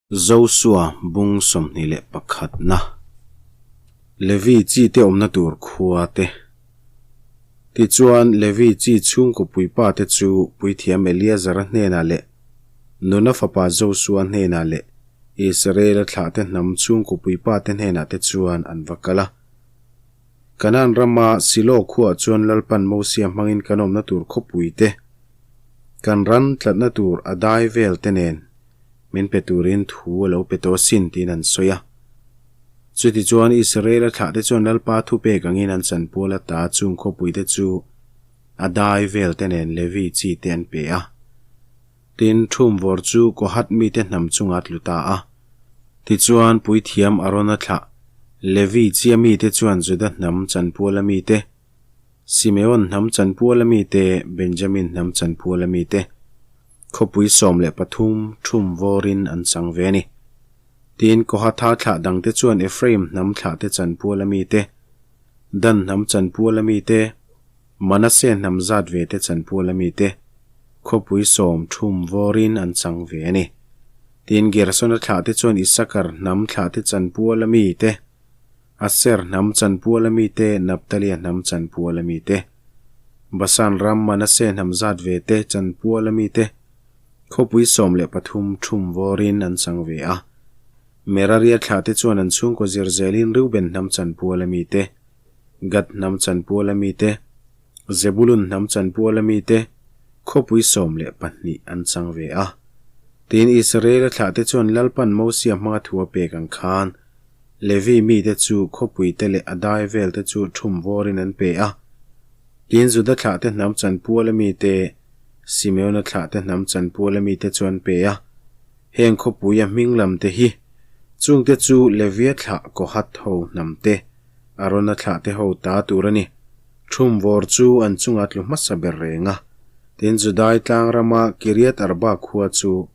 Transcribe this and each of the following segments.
Josua bung 21 na Levi chi te awmna tur khua te. Tichuan, Levi chi chhungkaw puipa te chu Puithiam Eleazara hnenah leh Nuna fapa Josua hnenah leh Israela thlahte hnam chhungkaw puipa te hnenah te chuan an va kal a. Kanaan rama Silo khuaah chuan Lalpan Mosia hmangin kan awmna tur khawpui te, kan ran tlatna tur a dai vel te nen, Min pe turin thu a lo pe tawh asin tiin an sawi a. Chutichuan Israela thlahte chuan Lalpa thupek angin an chanpual ata chung khawpuite chu a dai vel te nen Levi chi te an pe a. Tin, Thumvawr chu Kohath mite hnam chungah a tlu ta a. Tichuan Puithiam Arona thlah Levi chia mite chuan Juda hnam chanpuala mite, Simeon hnam chanpuala mite, Benjamin hnam chanpuala mite, khawpui 13 thum vawrin an chang ve a ni. Tin, Kohatha thlah dangte chuan Ephraim hnam thlahte chanpuala mite, Dan hnam chanpuala mite, Manasseh hnam zat ve te chanpuala mite, khawpui sawm thum vawrin an chang ve a ni. Tin, Gersona thlahte chuan Issakar hnam thlahte chanpuala mite, Aser hnam chanpuala mite, Naptalia hnam chanpuala mite, Basan ram Manasseh hnam zat ve te chanpuala mite, khawpui 13 thum vawrin an chang ve a. Meraria thlahte chuan an chhungkaw zir zelin Reuben hnam chanpuala mite, Gad hnam chanpuala mite, Zebulun hnam chanpuala mite, khawpui 12 an chang ve a. Tin, Israela thlahte chuan Lalpan Mosia hmanga thu a pek ang khan, Levi mite chu khawpuite leh a dai velte chu thum vawrin an pe a. Tin, Juda thlahte hnam chanpuala mite, Simeona thlahte hnam chanpuala mite chu an pe a. Heng khawpuia hming lamte hi, chungte chu Levia thlah Kohath ho hnamte, Arona thlahte ho ta tur a ni. Thum vawr chu an chunga tlu hmasa ber reng a. Tin, Judai tlang rama Kiriath Arba khua chu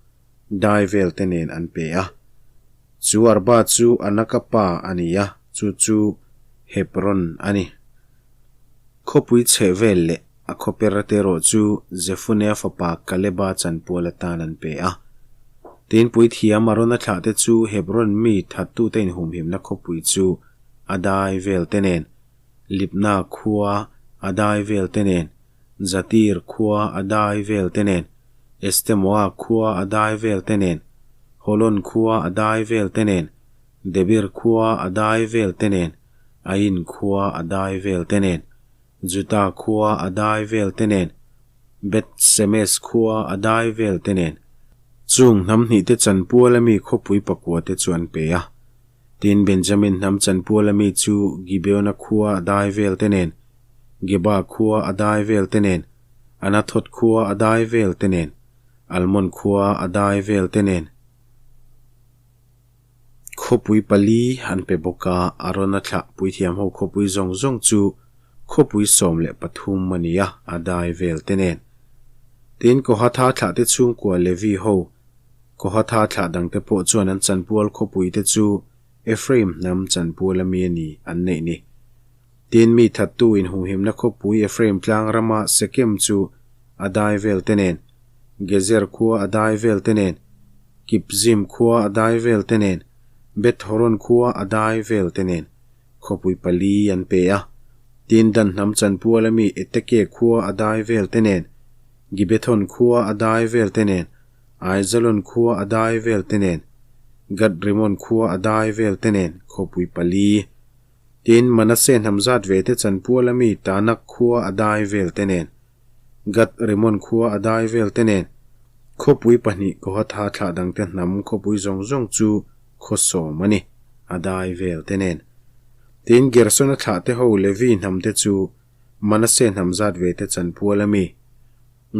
dai velte nen an pe a. Chu Arba chu Anaka pa a ni a, chu chu Hebron a ni. Khawpui chheh vel leh a khawper te erawh chu Jefunea fapa Kaleba chanpual atan an pe a. Tin, puithiam Arona thlahte chu Hebron mi thattute inhumhimna khawpui chu a dai vel te nen, Libna khua a dai vel te nen, Jatir khua a dai vel te nen, Estemoa khua a dai vel te nen, Holon khua a dai vel te nen, Debir khua a dai vel te nen, Ain khua a dai vel te nen, Juta khua a dai vel te nen, Beth Semes khua a dai vel te nen. Chung hnam hnihte chanpuala mi khawpui pakua te chu an pe a. Tin, Benjamin hnam chanpuala mi chu Gibeona khua a dai vel te nen, Geba khua a dai vel te nen, Anathoth khua a dai vel te nen, Almon khua a dai vel te nen, khawpui pali an pe bawk a, Arona thlah puithiam ho khawpui zawng zawng chu khawpui 13 a ni a, a dai vel te nen. Tin, Kohatha thlah te chhungkua Levi ho, Kohatha thlah dangte pawh chuan an chanpual khawpui te chu Ephraim hnam chanpual ami a ni an neih ni. Tin, mi thattu inhumhimna khawpui Ephraim tlang rama Sekem chu a dai vel te nen, Gezer khua a dai vel te nen, Kibzim khua a dai vel te nen, Beth Horon khua a dai vel te nen, khawpui pali an pe a. Tin, Dan hnam chanpuala mi Eteke khua a dai vel te nen, Gibethon khua a dai vel te nen, Aijalon khua a dai vel te nen, Gad Rimon khua a dai vel te nen, khawpui pali. Tin, Manasseh hnam zat ve te chanpual ami Tanak khua a dai vel te nen, Gad Rimon khua a dai vel te nen, khawpui pahnih Kohatha thlah dangte hnam khawpui zawng zawng chu khaw sawm a ni, a dai vel te nen. Tin, Gersona thlah te ho Levi hnam te chu Manasseh hnam zat ve te chanpual ami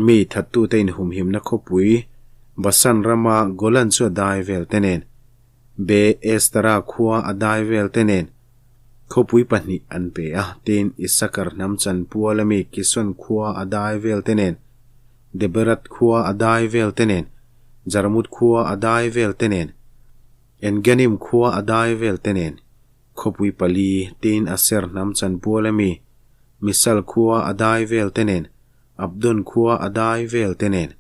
mi thattute inhumhimna khawpui Basan rama Golan chu a dai vel te nen, Be Estera khua a dai vel te nen khawpui pahnih an pe a, tin Issakar hnam chanpual ami Kison khua a dai vel te nen, Deberat khua a dai vel te nen, Jarmut khua a dai vel te nen, Enganim khua a dai vel te nen, khawpui pali, tin Aser hnam chanpual ami Misal khua a dai vel te nen, Abdon khua a dai vel te nen,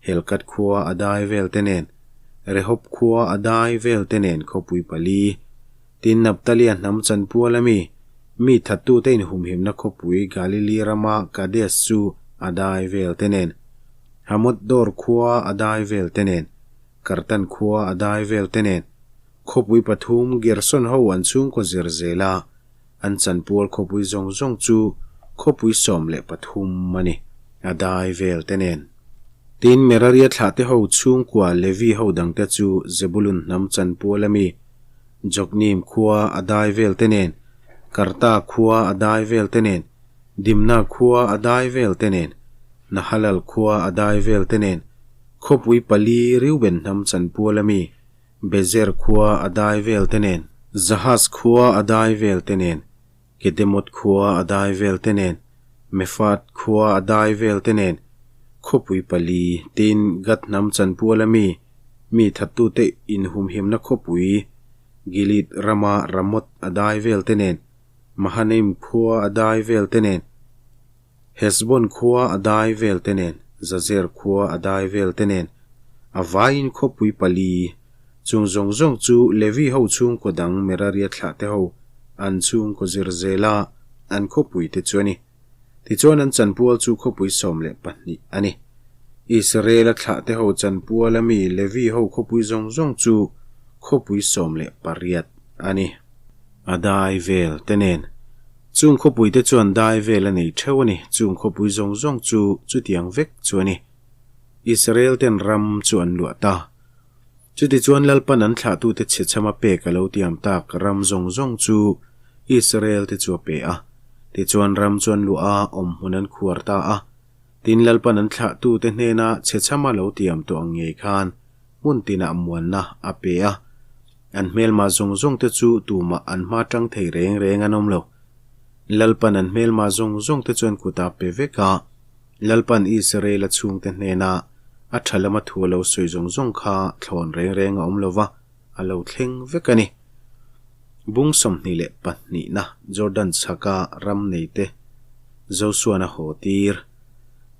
Helkat khua a dai vel te nen, Rehob khua a dai vel te nen khawpui pali, tin Naptalia hnam chanpual ami, mi thattute inhumhimna khawpui Galili rama Kades chu a dai vel te nen, Hamoth Dor khua a dai vel te nen, Kartan khua a dai vel te nen, khawpui pathum Gerson ho an chhungkaw zir zela an chanpual khawpui zawng zawng chu khawpui 13 a ni, a dai vel te nen. Tin, Meraria thlahte ho chhungkua Levi ho dangte chu Zebulun hnam chanpual ami Jokneam khua a dai vel te nen, Karta khua a dai vel te nen, Dimna khua a dai vel te nen, Nahalal khua a dai vel te nen, khawpui pali Reuben hnam chanpual ami Bezer khua a dai vel te nen, Jahaz khua a dai vel te nen, Kedemot khua a dai vel te nen, Mefaat khua a dai vel te nen, khawpui pali, tin Gad hnam chanpual ami, mi thattute inhumhimna khawpui, Gilead rama Ramoth a dai vel te nen, Mahanaim khua a dai vel te nen, Hesbon khua a dai vel te nen, Jazer khua a dai vel te nen, a vaiin khawpui pali, chung zawng zawng chu Levi ho chhungkaw dang Meraria thlahte ho an chhungkaw zir zela an khawpui te chu a ni. Tichuan an chanpual chu khawpui 12 a ni. Israela thlahte ho chanpuala mi Levi ho khawpui zawng zawng chu khawpui 18 a ni. A dai vel te nen. Chung khawpuite chuan dai vel a nei theuh a ni, chung khawpui zawng zawng chu chutiang vek chu a ni. Israel ten ram chu an luah ta. Chutichuan Lalpan an thlahtute chhechhama pek a lo tiam tak ram zawng zawng chu Israel te chu a pe a. Tichuan ram chu an luah a, awmhmun an khuar ta a. Tin Lalpan an thlahtute hnena chhechhama lo tiam tawh ang ngei khan hmun tinah muanna a pe a. An hmelma zawng zawng te chu tumah an hma tang thei reng reng an awm lo. Lalpan an hmelma zawng zawng te chuan kut a pe vek a. Lalpan Israel-a chhungte hnena a tha lama thu a lo sawi zawng zawng kha thlawn reng reng a awm lo va, a lo thleng vek a ni. Bung 22na Jordan chhaka ram neite Joshua-na haw tir.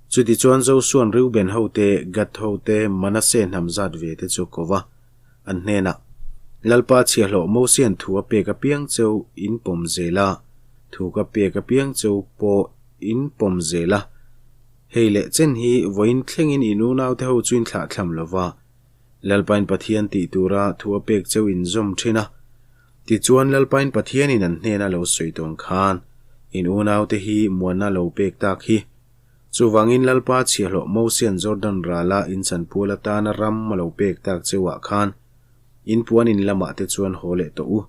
Chutichuan Joshua-an Reuben hote, Gad hote, Manasseh hnam zat ve te chu a ko va. An hnenah, Lalpa chhiahhlawh Mosian thu a pek apiang cheu in pawm zel a, thu ka pek apiang cheu pawh in pawm zel a. Hei leh chen hi vawiin thlengin in unaute ho chu in thlahthlam lo va, Lalpain Pathian tih tura thu a pek cheu in zawm thin a. Tichuan Lalpain Pathianin an hnena lo sawi tawn khan, in unaute hi muanna lo pek tak hi. Chuvangin Lalpa chhiahhlawh Mosian Jordan rala in chanpual atana ram a lo pek tak cheuah khan in puan in lamah te chuan haw leh tawh u.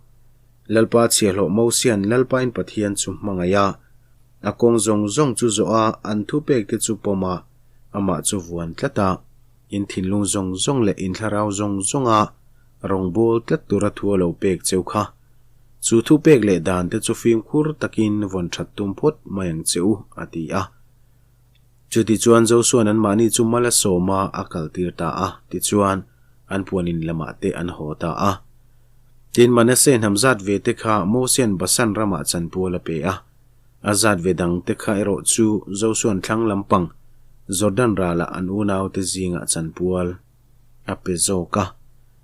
Lalpa chhiahhlawh Mosian Lalpain Pathian chu hmangaih a, a kawng zawng zawng chu zawh a, an thupek te chu pawm a, amah chu vuan tlat a, in thinlung zawng zawng leh in thlarau zawng zawnga rawngbâwl tlat tura thu a lo pek cheu kha. Chu thupek leh dan te chu fimkhur takin vawn that tum phawt mai ang che u, a ti a. Chutichuan Josua'n anmahni chu mal a sawm a, a kaltir ta a, tichuan an puan in lamah te an haw ta a. Tin, Manasseh hnam zat ve te kha Mosia'n Basan ramah chanpual a pe a. A zat ve dang te kha erawh chu Josua'n thlang lampang Jordan ralah an unaute zingah chanpual a pe zawk a.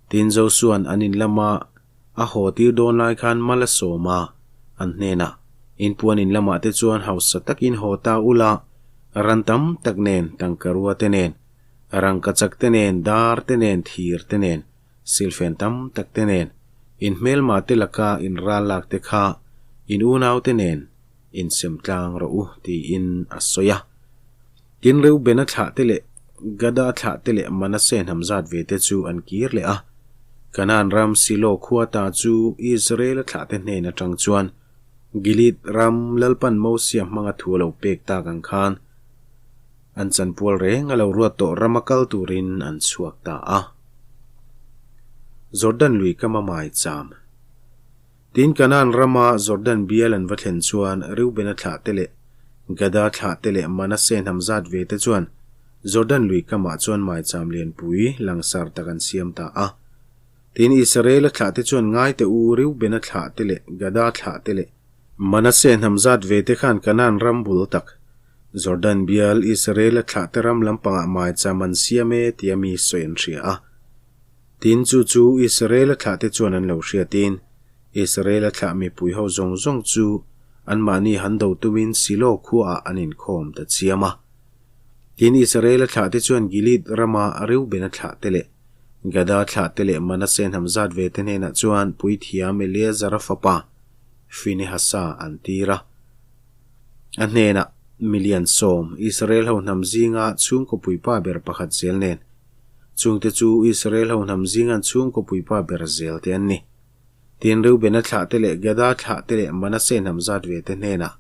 Tin, Josua'n an in lama A haw tir dawn lai khan mal a sawm a, an hnenah, In puan in lamah te chuan hausa takin haw ta ula, ran tam tak nen, tangkarua te nen, rangkachak te nen, dar te nen, thir te nen, silfen tam tak te nen, in hmelma te laka in ral lak te kha in unau te nen insem tlang rawh u, tiin a sawi a. Tin, Reubena thlah te leh Gada thlah te leh Manasseh hnam zat ve te chu an kir leh a. Kanaan ram Silo khua ta chu Israela thlah te hnen atang chuan Gilead ram Lalpan Mosia hmanga thu a lo pek tak ang khan an chanpual reng a lo ruat tawh rama kal turin an chhuak ta a. Jordan lui kama mai cham. Tin, Kanaan rama Jordan bial an va thlen chuan Reubena thlah te leh Gada thlah te leh Manasseh hnam zat ve te chuan Jordan lui kamah chuan maicham lianpui langsar tak an siam ta a. Tin, Israela thlah te chuan ngai teh u, Reubena thlah te leh Gada thlah te leh Manasseh hnam zat ve te khan Kanaan ram bul tak, Jordan bial Israela thlah te ram lampangah maicham an siam e tia mi sawi an hria a. Tin, chu chu Israela thlahte chuan an lo hriatin, Israela thlah mipui ho zawng zawng chu anmahni han do tumin Silo khuaah an inkhawm ta chiam a. Tin, Israela thlahte chuan Gilead rama Reubena thlahte leh Gada thlahte leh Manase hnam zat ve te hnenah chuan puithiam Eleazara fapa Finehasa an tir a. A hnenah milian sawm Israel ho hnam zinga chhungkaw puipa ber pakhat zel nen Chungte chu Israel ho hnam zinga an chhungkaw puipa ber zel te an ni. Tin, Reubena thlahte leh Gada thlahte leh Manase hnam zat ve te hnenah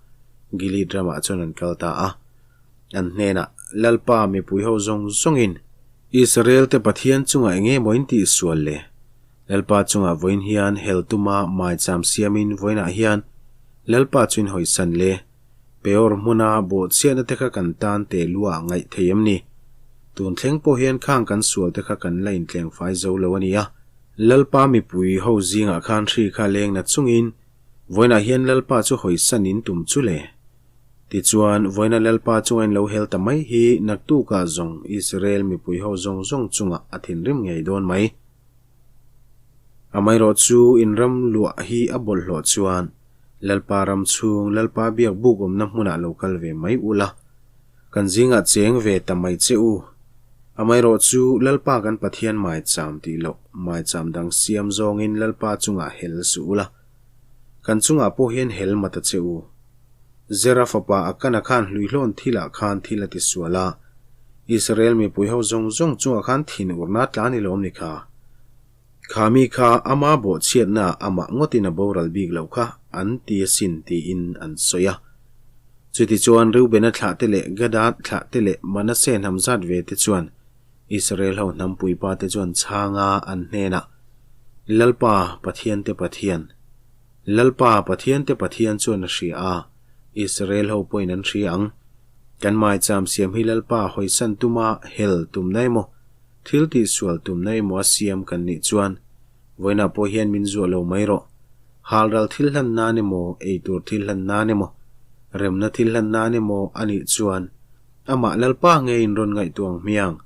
Gilead ramah chuan an kal ta a. An hnenah, Lalpa mipui ho zawng zawngin Israel te Pathian chungah eng emaw in tih sual le? Lalpa chungah vawiin hian hel tuma maicham siamin vawiinah hian Lalpa chu in hawisan le. Peor hmuna bawhchhiatna te kha kan tan teh luah ngaih thei em ni? Tun thleng pawh hian khang kan sual te kha kan la intleng fai zo lo a nia. Lalpa mipui ho zingah khan hri kha leng na chungin vawiinah hian Lalpa chu hawisan in tum chu le. Tichuan, vawiina Lalpa chunga in lo hel ta mai hi naktukah zawng Israel mipui ho zawng zawng chungah a thinrim ngei dawn mai. Amaherawh chu in ram luah hi a bawlhhlawh chuan Lalpa ram chhung Lalpa biak buk awmna hmunah lo kal ve mai ula, kan zingah cheng ve ta mai che u. Amaherawh chu Lalpa kan Pathian maicham tih loh maicham dang siam zawngin Lalpa chungah hel suh ula, kan chungah pawh hian hel ma ta che u. Zera fapa Akana khan hluihlawn thilah khan thil a ti sual a, Israel mipui ho zawng zawng chungah khan thin urna tla ni lawm ni kha. Kha mi kha ama bawhchhiatna amah ngawtin a boral bik loh kha an ti asin tiin an sawi a. Chutichuan Reubena thlahte leh Gada thlahte leh Manase hnam zat ve te chuan Israel ho hnam puipa te chuan chhanga an hnenah, Lalpa, Pathiante Pathian, Lalpa Pathiante Pathian chuan a hria a, Israel ho pawhin an hria ang. Kan maicham siam hi Lalpa hawisan tuma hel tumna emaw, thil tihsual tumna emaw a siam kan nih chuan vawiinah pawh hian min zuah lo mai rawh. Halral thil hlan nan emaw, eitur thil hlan nan emaw, remna thil hlan nan emaw a nih chuan amah Lalpa ngeiin rawn ngaihtuah ang hmiang.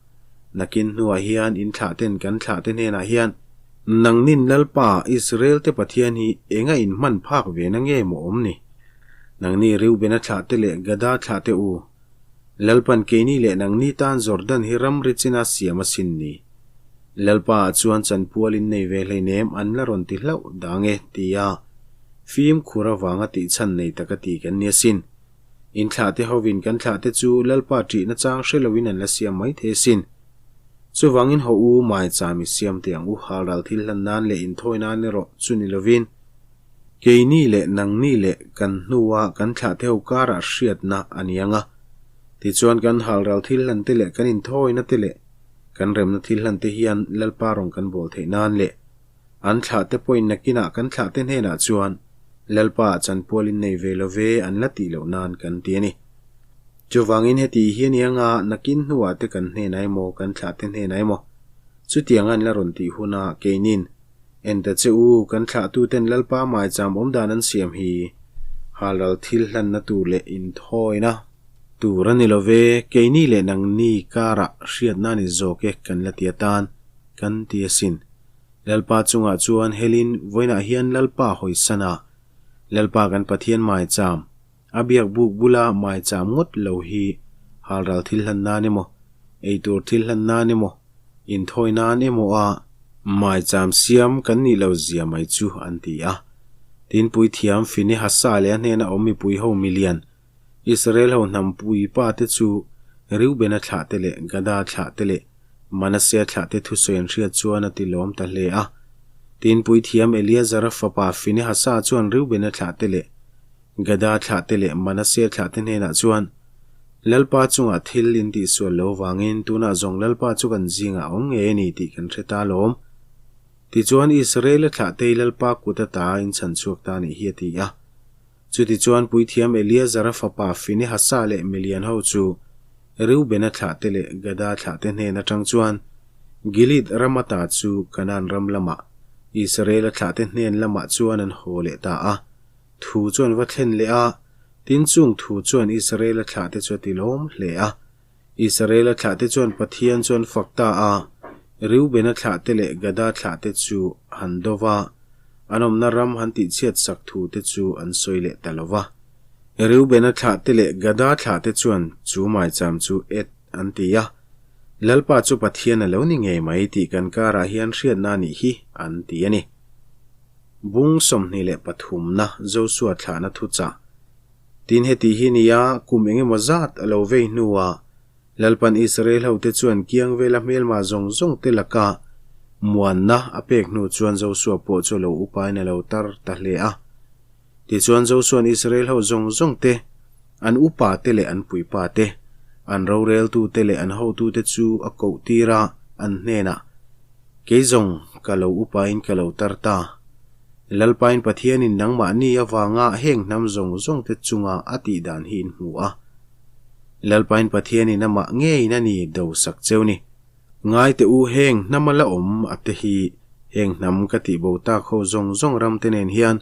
Nakin hnuah hian in thlahten kan thlahte hnenah hian Nangnin Lalpa, Israel-te Pathian hi enga in hman phak ve na nge maw awm ni? Nangni Reubena thlahte leh Gada thlahte u, Lalpan keini leh nangni tan Jordan hi ramri china siam a sin ni. Lalpa ah chuan chanpual in nei ve hleinem an la rawn ti hlauh dang e, tia fimkhur avanga tihchhan nei taka ti kan ni asin. In thlahte hovin kan thlahte chu Lalpa ṭihna chang hre loin an la siam mai thei asin. Chuvangin haw u maicham i siam teh ang u, halral thil hlan nan leh inthawi nan erawh chu ni lovin, keini leh nangni leh kan hnua kan thlahte ho karah hriatna a ni ang a. Tichuan kan halral thil hlan te leh kan inthawina te leh kan remna thil hlan te hian Lalpa rawn kan bawl theih nan leh an thlahte pawhin nakinah kan thlahte hnenah chuan Lalpa ah chanpual in nei ve lo ve an la tih loh nan kan ti a ni. Chuvangin heti hi a ni anga nakin hnuah te kan hnenah emaw kan thlahte hnenah emaw chutiang an la rawn tih huna keinin en ta che u kan thlahtuten Lalpa maicham awmdan an siam hi halral thil hlanna tur leh inthawina tur a ni lo ve, keini leh nangni karah hriatna a ni zawk e kan la ti atan kan ti asin. Lalpa chungah chuan helin vawiinah hian Lalpa hawisan a, Lalpa kan Pathian maicham, a biak buk bula maicham ngawt lo hi halral thil hlan nan emaw, eitur thil hlan nan emaw, inthawi nan emaw a maicham siam kan nih lo zia mai chu an ti a. Tin puithiam Finehasa leh a hnena awm mipui ho milian Israel ho hnam puipa te chu Reubena thlah te leh Gada thlah te leh Manasea thlah te thusawi an hriat chuan a ti lawm ta hle a. Tin puithiam Eleazara fapa Finehasa chuan Reubena thlah te leh Gada thlah te leh Manasea thlah te hnenah chuan, Lalpa chungah thil in tihsual lo vangin tunah zawng Lalpa chu kan zingah a awm ngei a ni tih kan hre ta lawm. Tichuan Israela thlah te hi Lalpa kut ata in chhan chhuak ta nih hi a ti a. Chutichuan puithiam Eleazara fapa Finehasa leh milian ho chu Reubena thlahte leh Gada thlahte hnen atang chuan Gilead ram ata chu Kanaan ram lamah, Israela thlahte hnen lamah chuan an haw leh ta a. Thu chu an va thlen leh a, tin chung thu chuan Israela thlahte chu a ti lawm hle a. Israela thlahte chuan Pathian chu an fak ta a. Reubena thlahte leh Gada thlahte chu han do va, an awmna ram han tihchhiat sak thu te chu an sawi leh ta lo va. Reubena thlahte leh Gada thlahte chuan chu maicham chu Et an ti a, Lalpa chu Pathian a lo ni ngei mai tih kan karah hian hriatna a nih hi, an ti a ni. Bung 23 na Josua thlahna thuchah. Tin heti hi nia kum engemaw zat a lo vei hnuah Lalpan Israel hote chuan kiang vela hmelma zawng zawng te laka muanna a pek hnu chuan Josua pawh chu a lo upain a lo tar ta hle a. Tichuan Josua'n Israel ho zawng zawng te, an upa te leh an puipa te, an roreltu te leh an hotu te chu a koh tir a, an hnenah, Kei zawng ka lo upain ka lo tar ta. Lalpain Pathianin nangmahni avanga heng hnam zawng zawng te chunga a tih dan hi in hmu a. Lalpain Pathianin amah ngeiin a ni do sak cheu ni. Ngai teh u heng hnama la awm a te hi heng hnam ka tih bo tak ho zawng zawng ram te nen hian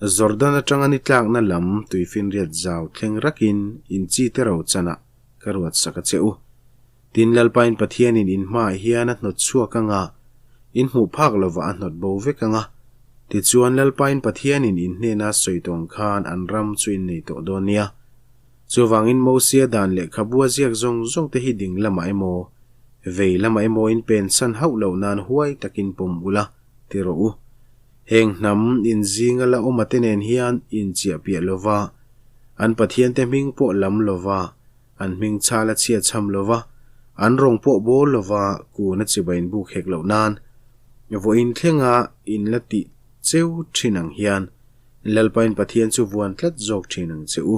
Jordan atanga ni tlakna lam tuifinriat zau thleng rakin in chi te ro chanah ka ruat sak a che u. Tin Lalpain Pathianin in hmaah hian a hnawt chhuak anga in hmuh phak lovah a hnawt bo vek anga tichuan Lalpain Pathianin in hnena sawi tawng khan an ram chu in nei tawh dawn nia. Chuvangin Mosia dan lehkhabu a ziak zawng zawng te hi ding lamah emaw, vei lamah emaw in pensan hauh loh nan huai takin pawm ula ti rawh u. Heng hnam inzinga la awma te nen hian inchiahpiah lova, an pathiante hming pawh lam lova, an hming chhal a chhia chham lova, an rawng pawh bawl lova kun a chibai inbuk hek loh nan vawiin thlenga in la tih cheu thin ang hian Lalpain Pathian chu vuan tlat zawk thin ang che u.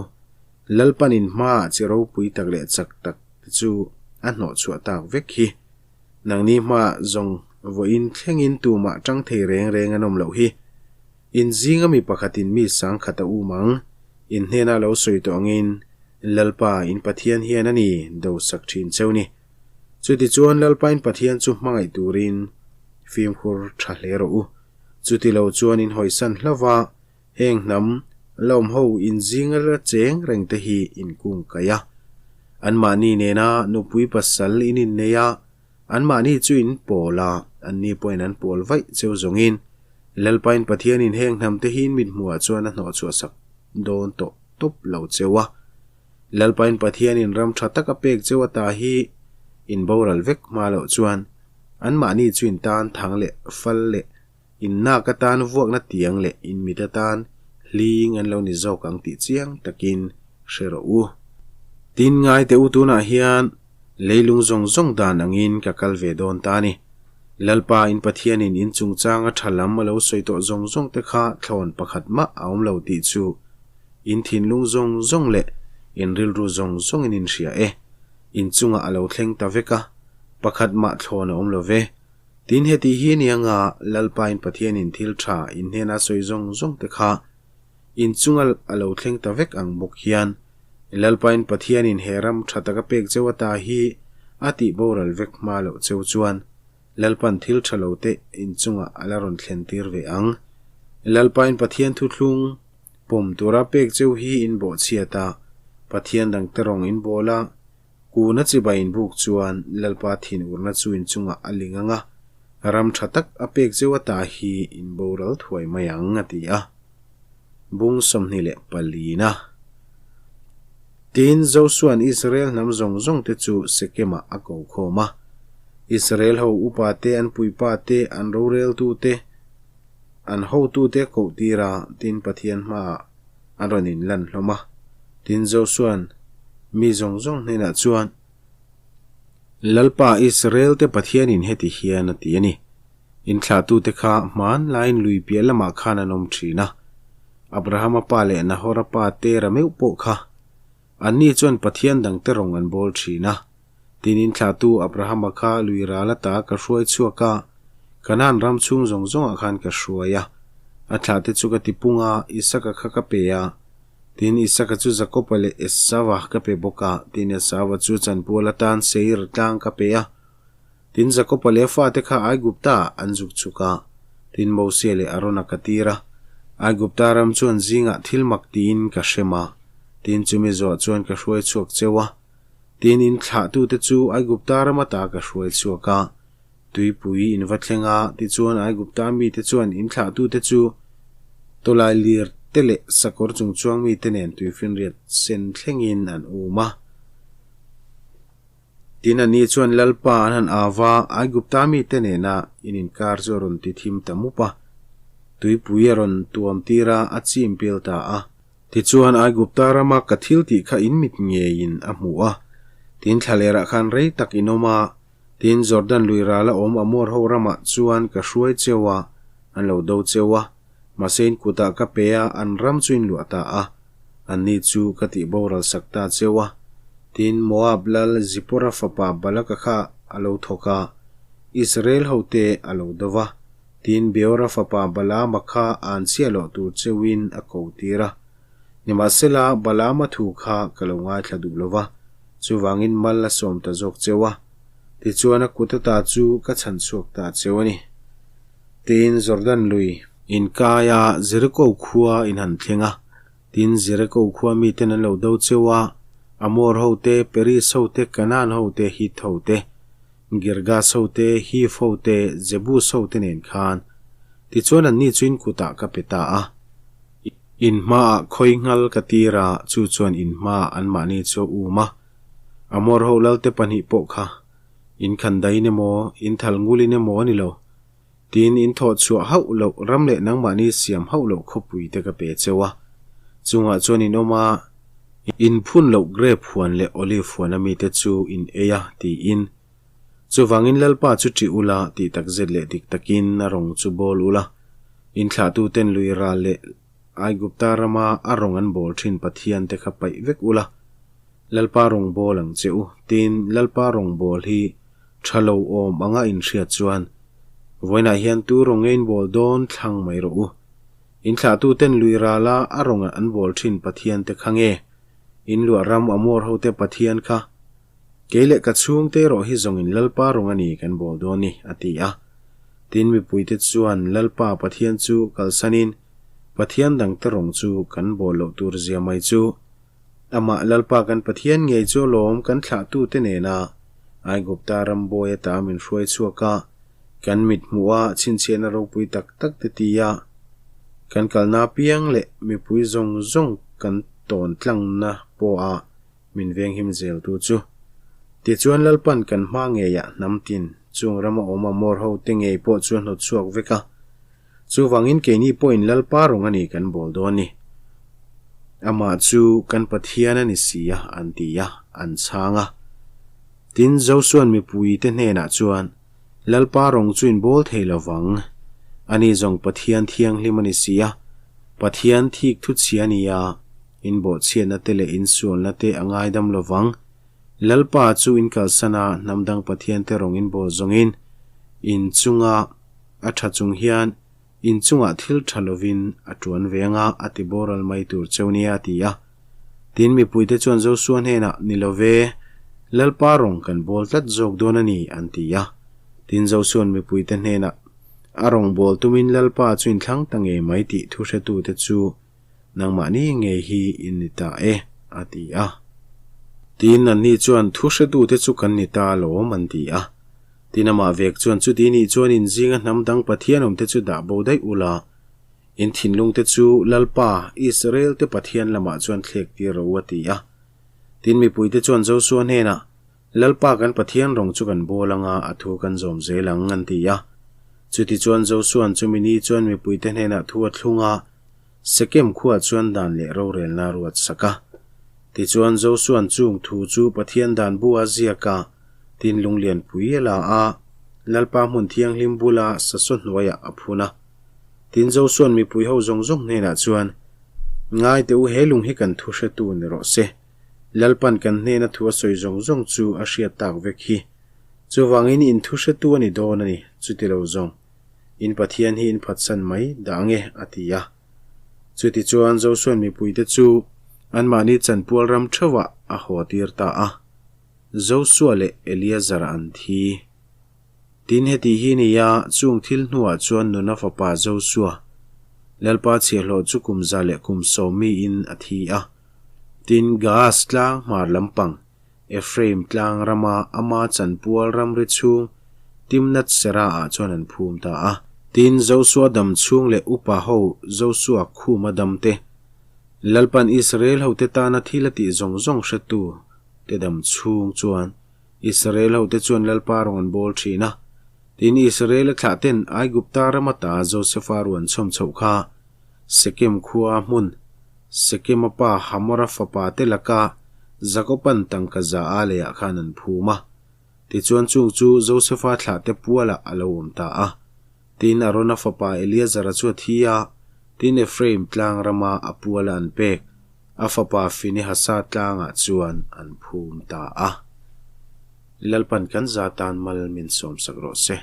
Lalpan in hmaah che ropui tak leh chak tak te chu a hnawh chhuah tak vek hi. Nangni hmaah zawng vawiin thlengin tumah tang thei reng reng an awm loh hi. In zinga mi pakhatin mi sangkhat a um ang, in hnenah lo sawi tawh angin Lalpa in Pathian hian a ni do sak thin cheu ni. Chutichuan Lalpain Pathian chu hmangaih turin fimkhur tha hle rawh u. Chuti lo chuan in hawisan hlauh va, heng hnam lawm ho in zinga la cheng reng te hi in kung kaih a. Anmahni nena nupui pasal in innei a, anmahni chu in pawl a, anni pawhin an pawl vaih cheu zawngin Lalpain Pathianin heng hnam te hi in mithmuhah chuan a hnawhchhuah sak dawn tawh tawp lo cheu a. Lalpain Pathianin ram tha taka pek cheu ata hi in boral vek hma loh chuan anmahni chu in tan thang leh fal leh in nak atan vuakna tiang leh in mit atan hling an lo ni zawk ang tih chiang takin hre rawh u. Tin ngai teh u tunah hian leilung zawng zawng dan angin ka kal ve dawn ta a ni. Lalpa in Pathianin in chungchanga tha lam a lo sawi tawh zawng zawng te kha thlawn pakhat mah a awm lo tih chu In thinlung zawng zawng leh in rilru zawng zawngin in hria e. In chungah a lo thleng ta vek a, pakhat mah thlawn a awm lo ve. Tin heti hi ni anga Lalpain Pathianin thil tha in hnena sawi zawng zawng te kha in chunga a lo thleng ta vek ang bawk hian Lalpain Pathianin he ram tha taka pek cheu ata hi a tih boral vek hma loh cheu chuan Lalpan thil tha lo te in chungah a la rawn thlen tir ve ang. Lalpain Pathian thuthlung pawm tura pek cheu hi in bawhchhiat a, Pathian dang te rawng in bawl a, kun a chibai in buk chuan Lalpa thinurna chu in chungah a ling ang a, ram tha tak a pek cheu ata hi in boral thuai mai ang, a ti a. Bung 24 na. Tin, Josua'n Israel hnam zawng zawng te chu Sekemah a ko khawm a. Israel ho upa te, an puipa te, an roreltu te, an hotu te a koh tir a, tin Pathian hmaah an rawn inlan hlawm a. Tin, Josua'n mi zawng zawng hnenah chuan, Lalpa Israel te Pathianin heti hian a ti a ni, Inthlahtute kha hmanlaiin lui piah lamah khan an awm thin a. Abrahama pa leh Nahora pa Tera meuh pawh kha anni chuan pathian dangte rawng an bawl thin a. Tin inthlahtu Abrahama kha lui ral ata ka hruai chhuak a, Kanaan ram chhung zawng zawngah khan ka hruai a. A thlahte chu ka tipung a, Isaka kha ka pe a. Tin Isaka chu Jakoba leh Esauva ka pe bawk a, tin Esauva chu chanpual atan Seir tlang ka pe a. Tin, Jakoba leh a fate kha Aigupta-ah an zuk chhuk a, tin Mosia leh Arona ka tir a. Aigupta ram chuan zingah thil mak tiin ka hrem a, tin chumi zawh chuan ka hruai chhuak cheu a. Tin, in thlahtute chu Aigupta ram ata ka hruai chhuak a. Tuipui in va thleng a, tichuan Aigupta mite chuan in thlahtute chu tawlailir te leh sakawr chungchuang mite nen tuifinriat sen thlengin an um a. Tin, ani chuan Lalpa an han au va, Aigupta mite nena in inkar chu a rawn ti thim ta mup a. Tuipui a rawn tuam tir a, a chim pil ta a. Tichuan, Aigupta rama ka thil tih kha in mit ngeiin a hmu a. Tin, thlalerah khan rei tak in awm a. Tin, Jordan lui rala awm Amor ho ramah chuan ka hruai cheu a, an lo do cheu a. Mahse, in kutah ka pe a, an ram chu in luah ta a. Anni chu ka tih boral sak ta cheu a. Tin, Moab lal Zipporah fapa Balaka kha a lo thawk a, Israel hote a lo do va. Tin, Beora fapa Balaama kha an chhiah loh tur cheuhin a ko tir a. Nimahsela, Balaama thu kha ka lo ngaithla duh lo va, chuvangin mal a sawm ta zawk cheu a. Tichuan a kut ata chu ka chhan chhuak ta cheu a ni. Tin, Jordan lui inkaia Jeriko khua in han thleng a. Tin, Jeriko khua miten an lo do cheu a, Amor hote, Periz hote, Kanaan hote, Hit hote, Girgas hote, Hiv hote, Jebus hote nen khan. Tichuan anni chu in kutah ka pe ta a. In hmaah khawi nghal ka tir a, chu chuan in hmaah anmahni chu a um a. Amor ho lalte pahnih pawh kha in khan dain emaw, in thal ngulin emaw a ni lo. Tin, in thawh chhuah hauh loh ram leh nangmahni siam hauh loh khawpui te ka pe cheu a. Chungah chuan in awm a, in phun loh grape huan leh olive huan ami te chu in ei a, tiin. Chuvangin Lalpa chu ṭih ula, tih takzet leh dik takin a rawng chu bawl ula, in thlahtuten lui ral leh Aigupta rama a rawng an bawl ṭhin Pathian te kha paih vek ula, Lalpa rawng bawl ang che u, tiin Lalpa rawng bawl hi Tha lo awm anga inhriat chuan vawiinah hian tu rawng nge in bawl dawn thlang mai rawh u. In thlahtuten lui rala a rawnga an bawl thin Pathian te kha nge? In luah ram Amor hote Pathian kha? Kei leh ka chhungte erawh hi zawng in Lalpa rawng a ni kan bawl dawn ni, a ti a. Tin mipuite chuan Lalpa Pathian chu kalsanin Pathian dangte rawng chu kan bawl loh tur zia mai chu Amah Lalpa kan Pathian ngei chu alawm kan thlahtute nena Aigupta ram bawi ata min hruai chhuak a, kan mit hmuh a chhinchhiahna ropui tak tak te ti a, kan kalna apiang leh mipui zawng zawng kan tawn tlangna pawha min venghim zeltu chu. Tichuan Lalpan kan hma ngeiah hnam tin chung rama awm Amor hote ngei pawh chu a hnawt chhuak vek a. Chuvangin keini pawhin Lalpa rawng a ni kan bawl dawn ni. Amah chu kan Pathian a ni si a, an ti a, an chhang a. Tin, Josua'n mipuite hnenah chuan, Lalpa rawng chu in bawl thei lo vang. Ani zawng Pathian thianghlim a ni si a, Pathian thik thu chhia a ni a, in bawhchhiatna te leh in sualna te a ngaidam lo vang. Lalpa chu in kalsan a, hnam dang Pathiante rawng in bawl zawngin in chunga A tha chung hian in chungah thil tha lovin a tuan ve anga a ti boral mai tur cheu nia a ti a. Tin mipuite chuan Josua hnenah, Ni lo ve, Lalpa rawng kan bawl tlat zawk dawn a ni, an ti a. Tin Josua'n mipuite hnenah, A rawng bawl tumin Lalpa chu inthlang ta ngei mai tih thu hretute chu nangmahni ngei hi in ni ta e, a ti a. Tin anni chuan, Thu hretute chu kan ni ta alawm, an ti a. Tin amah vek chuan chuti nih chuan in zinga hnam dang Pathian awmte chu dah bo daih ula, in thinlungte chu Lalpa, Israel-te Pathian lamah chuan thlek tir rawh u a ti a. Tin mipuite chuan Josua hnenah, Lalpa kan Pathian rawng chu kan bawl anga a thu kan zawm zel ang, an ti a. Chuti chuan Josua'n chumi ni chuan mipuite hnenah thu a thlung a, Sekem khuah chuan dan leh rorelna a ruat sak a. Tichuan Josua'n chung thu chu Pathian dan bu a ziak a, tin lunglianpui a la a, Lalpa hmun thianghlim bula sasaw hnuaiah a phun a. Tin Josua'n mipui ho zawng zawng hnenah chuan, Ngai teh u, he lung hi kan thu hretu ni rawh se. Lalpa'n kan hnena thu a sawi zawng zawng chu a hriat tak vek hi. Chuvangin in thu hretu a ni dawn a ni, chuti lo zawng. In Pathian hi in phatsan mai dah ange, a ti a. Chutichuan Josua'n mipuite chu anmahni chanpual ram theuhah a haw tir ta a. Josua leh Eleazar an thi. Tin heti hi ni a, chung thil hnuah chuan nuna fapa Josua, Lalpa chhiahhlawh chu kum 110 miin a thi a. Tin, Gaas tlang hmar lampang, Ephraim tlang rama ama chanpual ramri chhung Timnath-sera-ah chuan an phum ta a. Tin, Josua dam chhung leh upa ho Josua khuma dam te, Lalpan Israel hote tana thil a tih zawng zawng hretu te dam chhung chuan Israel hote chuan Lalpa rawn an bawl thin a. Tin, Israel-a thlah ten Aigupta ram ata Josefa ruan chhawm chhoh kha Sekem khua hmun Sekema pa Hamora fapa te laka Jakoban tangka za a leiah khan an phum a. Tichuan chung chu Josefa thlah te pualah a lo awm ta a. Tin, Arona fapa Eleazara chu a thi a, tin Ephraim tlang rama a puala an pek, a fapa Finehasa tlangah chuan an phum ta a. Lalpan kan za tan mal min sawmsak rawh se.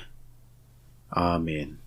Amen.